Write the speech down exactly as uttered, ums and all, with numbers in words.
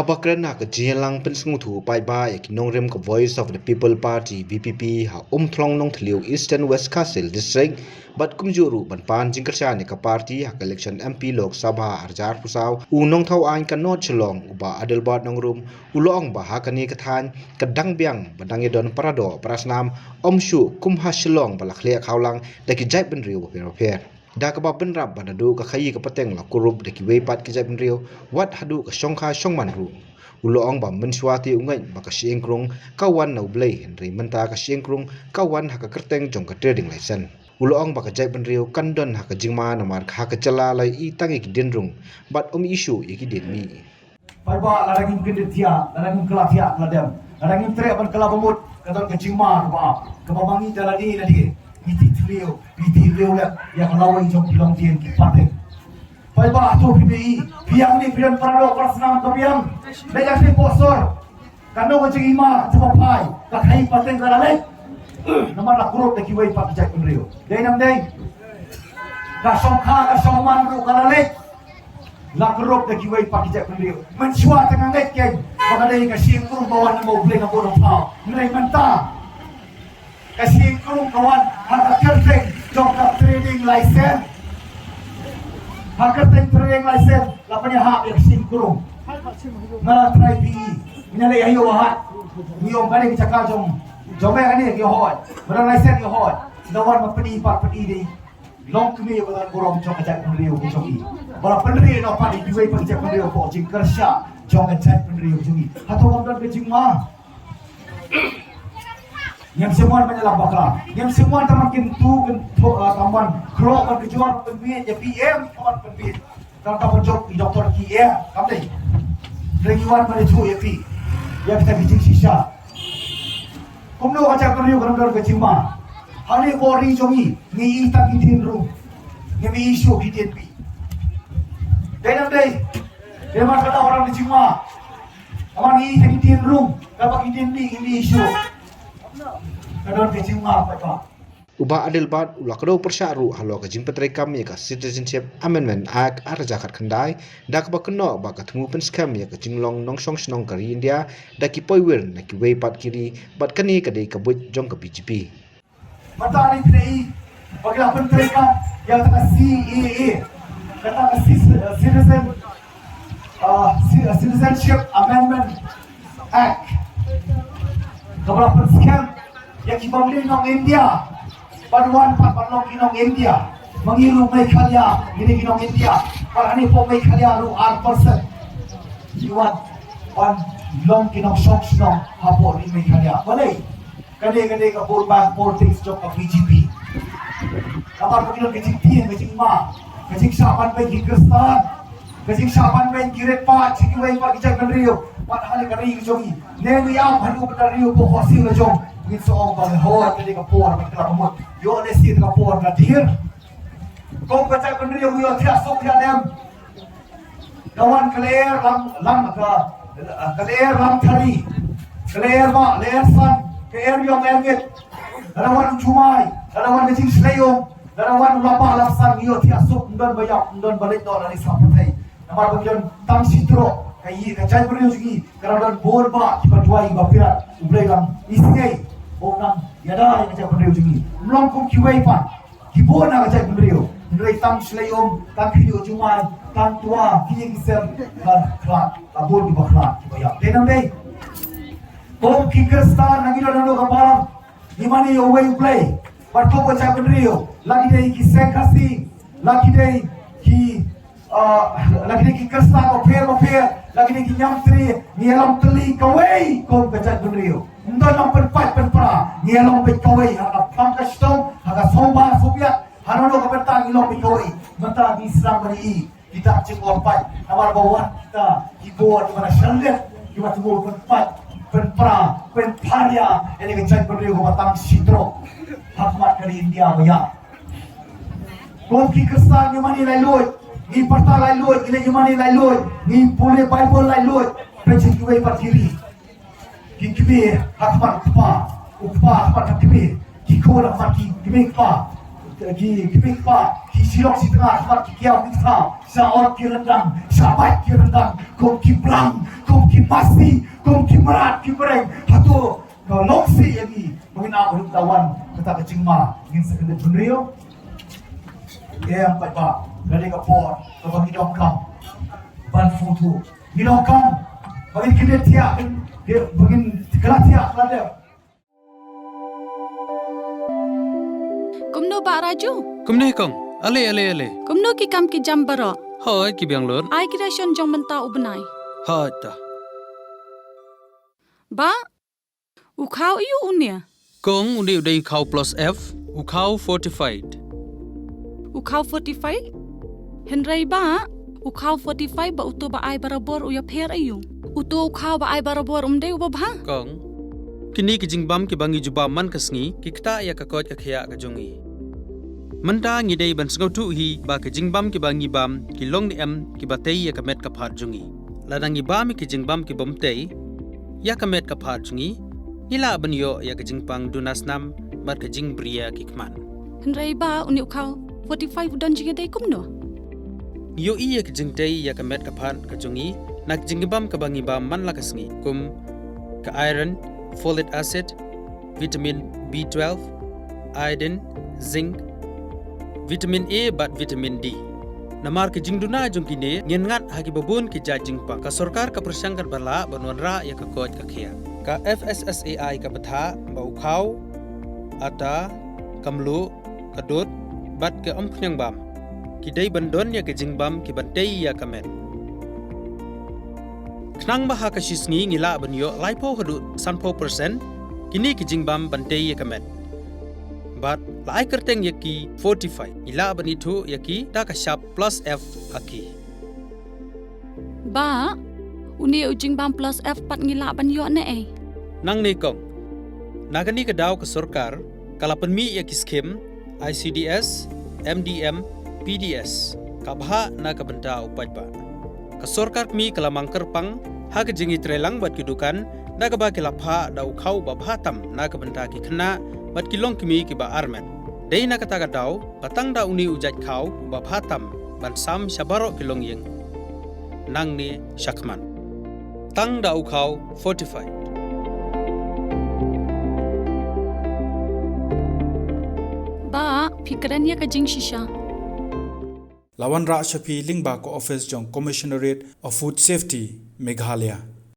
Haba kren ha ka jingïalang pynsngewthuh paidbah ïa ki nongrim ka Voice of the People Party, V P P, ha Umthlong Nongthliew, Eastern West Khasi Hills District, bad kumjuh ruh ban pan jingkyrshan ïa ka party ha ka election M P Lok Sabha arhajar arphew saw, u nongthaw aiñ ka North Shillong, u Bah Adelbert Nongrum, u la ong ba ha kane ka thaiñ ka dang biang ba dang ïadon paradoh parasnam, ym shuh kum ha Shillong ba la khleh khawlang da ki jaitbynriew bapher bapher. Da kaba bynrap ba naduh ka khaïi ka pateng la kurup da kiwei pat ki jaitbynriew, wat haduh ka shongkha shongman ruh. U la ong ba mynshuwa te u ngeit ba ka shyieng krung ka wan na U Blei, hynrei mynta ka shyieng krung ka wan ha ka kyrteng jong ka trading license. U la ong ba ka jaitbynriew kan don ha ka jingma namar ha ka jylla la ïohi tang ïa ki dienrung bad ym ïohi shuh ïa ki dienmih. Paidbah, lada ngim kyndit thiah, lada ngim kylla thiah kylla dem, lada ngim treh ban kylla bamut, ka don ka jingma kaba ap, kaba ma ngi da lade lade ngi tih thliew, ngi tih thliew leh ïa ka lawei jong ki longdien ki pateng. Paidbah, to phi ïohi, biang ne phi don paradoh parasnam ka biang. Leit ïa ki por sor. Ka nong ka jingima jong ka phai, ka khaïi pateng ka la leit. Namar la kurup da kiwei pat ki jaitbynriew. Dei nam dei? Ka shongkha ka shongman ruh ka la leit. La kurup da kiwei pat ki jaitbynriew. Mynshuwa te nga ngeit kein ba ka dei ka shyieng krung ba wan na U Blei na bun u phaw. Hynrei mynta ka shyieng krung ka wan ha ka kyrteng jong ka trading license. Ha ka kyrteng trading license la pynïahap ïa ka shyieng krung. Nga la try phi, nga la ïa ïoh hat. Ngi ong kane ka jaka jong, jong me kane ka ïoh hoi. Ba la license ïoh hoi. Nga wan ma pynïaid pat pynïaid dei. Long kmie ba la burom jong ka jaitbynriew ka jong i. Ba la pynrih noh pat ïa kiwei pat ki jaitbynriew hapoh jingkyrshan jong ka jaitbynriew ka jong i. Hato ngam don ka jingma? Ngam shym wan ban ïalam bakla. Ngam shym wan tang ban kyntu kyntu, ah, tang ban khroh ban kjor ban pynbieit ïa P M, tang ban pynbieit. Tang tang ban jop ïa doktor ki ïa kam dei. Dei ngi wan ban ïathuh ïa phi ïa kita ki jingshisha. Kumno ka jaitbynriew kan don ka jingma? Hangne bor ri jong ngi, ngi ïohi tang ki dienrung. Ngim ïohi shuh ki dienmih. Dei nam dei? Dei namar kata ka don ka jingma. Namar ngi ïohi tang ki dienrung, kaba ki dienmih ngim ïohi shuh. Ka don ka jingma kata. U Bah Adelbert u la kdew pyrshah ruh halor ka jingpyntreikam ïa ka Citizenship Amendment Act arhajar khatkhyndai, da kaba kynnoh ba ka thmu pynskhem ïa ka jinglong nongshong shnong ka ri India da ki poiwir na kiwei pat ki ri, bad kane ka dei ka buit jong ka B J P. Mynta ngi phi ïohi ba ki la pyntreikam ïa kata ka C A A, kata ka ci-, Citizen, ah, ci-, ah, Citizenship Amendment Act. Kaba la pynskhem ïa ki bym dei nong India ban wan pat ban long ki nong India. Ma ngi ruh Meghalaya ngi dei ki nong India. Bad hangne hapoh Meghalaya ruh ar percent ki wan ban long ki nongshong shnong hapoh ri Meghalaya. Balei? Ka dei, ka dei ka vote bank politics jong ka B J P. Namar ba ki don ka jingtieng, ka jingma, ka jingshah ban beiñ ki Khristan, ka jingshah ban beiñ ki rit paid sha kiwei pat ki jaitbynriew. Bad hangne ka ri ka jong ngi, ne ngi ïam haduh ka ri u Bah Hosing la jong, ngin sa ong ba ngi hoi ka dei ka por ban kylla bamut. Ïoh lehse ka por ka dei. Kum ka jaitbynriew ngi ïoh thiah suk thiah dem. Ka wan ka lyer lam, lam ka, ka lyer lam thari, ka lyer ba, lyer san, ka lyer ïong lyer ngit. Lada wan u jumai, lada wan ka jingshlei um, lada wan u laba lam san, ngi ïoh thiah suk, ym don ba ïap, ym don ba leit noh na ngi sa pyrthei. Namar ba ki don tang shi trok, ka ïing ka jaitbynriew jong ngi, ka dang don bun ba kiba duwai ba pyrshah, U Blei dang isngei, ba u nang ïada ïa ka jaitbynriew jong ngi. Ym long kum kiwei pat. Ki bun na ka jaitbynriew, hynrei tang shlei um, tang khyndiat jumai, tang twa, ki ïing ki sem, ka khlad, ka bun kiba khlad, kiba ïap. Dei nam dei? Kum ki Khristan na ngi don haduh ka balang, ngi mane ïa uwei U Blei, bad kum ka jaitbynriew, la ki dei ki seng Khasi, la ki dei ki Ah, la ki dei ki Khristan bapher bapher, la ki dei ki niam tre, ngi ïalong tylli kawei kum ka jaitbynriew. Ym don nang pynpait pynpra, ngi ïalong beit kawei, ha ka pang ka shitom, ha ka sngewbha sngewbiat, ha kano kano ka bynta ngi long beit kawei. Mynta ngi sdang ban ïohi kita ki jingwan paid, namar ba wat kita ki bor kiba na shallet, kiba tngen pynpait pynpra, pynpharia ïa ka jaitbynriew kaba tang shi trok ha khmat ka ri India ba ïap. Kum ki Khristan ngi mane laitluid, ngi pyrta laitluid, ngi leit ngi mane laitluid, ngi pule Baibl laitluid, pynjah kiwei pat ki ri. Ki kmie ha khmat u kpa, u kpa ha khmat ka kmie, ki khun ha khmat ki kmie kpa, ki kmie kpa, ki Shi lok shi tnga, khmat ki kiaw ki thaw, sha or ki ryndang, sha bait ki ryndang, kum ki blang, kum ki masi, kum ki mrad ki breng, hato ka long sih ïa ngi, ba ngin ap ruh da wan, kata ka jingma, ngin sa kyndit bynriew. Em pat ba, ka dei ka por, kaba ngi donkam ban photo. Ngi donkam, ba ngin kyndit thiah, ba ngin kylla thiah, kylla dep. Kumno Bah Raju? Kumne kong, ale ale ale. Kumno ki kam ki jam baroh? Hooid ki biang lut. Ai ki ration jong mynta u bnai. Hooid ta. Bah, u khaw aiu une? Kong, une u dei u khaw plus F, u khaw fortified. U khaw fortified? Hynrei Bah, u khaw fortified bad uto ba ai barabor u ïapher aiu? Uto u khaw ba ai barabor um dei uba bha? Kong, kine ki jingbam kiba ngi ju bam man ka sngi, ki ktah ïa ka koit ka khiah ka jong ngi. Mynta ngi dei ban sngewthuh hi ba ki jingbam kiba ngi bam, ki long ne em kiba tei ïa ka met ka phad jong ngi. Lada ngi bam ïa ki jingbam ki bym tei ïa ka met ka phad jong ngi, ngi lah ban ïoh ïa ka jingpang duna snam bad ka jingbriew ki khmat. Hynrei Bah, une u khaw fortified u don jingïadei kumno? Ngi ïohi ïa ka jingtei ïa ka met ka phad ka jong ngi na ka jingbam kaba ngi bam man la ka sngi, kum ka iron, folic acid, vitamin B twelve, iodine, zinc, vitamin A bad vitamin D. Namar ka jingduna jong kine, ngin ngat ha kiba bun ki jait jingpang. Ka sorkar ka pyrshang katba lah ban wanrah ïa ka koit ka khiah. Ka F S S A I ka bthah ba u khaw, ata, ka mluh, ka dud, bad ka umphniang bam, ki dei ban don ïa ka jingbam kiban tei ïa ka met. Khnang ba ha ka shi sngi ngi lah ban ïoh laiphew haduh sanphew percent kine ki jingbam ban tei ïa ka met. Bad la ai kyrteng ïa ki fortified, ngi lah ban ithuh ïa ki da ka shap plus F ha ki. Bah, une u jingbam plus F pat ngi lah ban ïoh ne ei? Nangne kong, na kane ka daw ka sorkar ka la pynmih ïa ki skhim I C D S, M D M, P D S, ka bhah na ka bynta u paidbah. Ka sorkar kmie ka la mang kyrpang ha ka jingïatreilang bad ki dukan, da kaba ki la phah da u khaw ba bha tam na ka bynta ki khynnah bad ki longkmie kiba armet. Dei na kata ka daw ba tang da une u jait khaw ba bha tam ban sam sha baroh ki longïing nangne shakhmat. Tang da u khaw fortified. Bah, phi kren ïa ka jingshisha. La wanrah sha phi lyngba ka office jong Commissionerate of Food Safety, Meghalaya.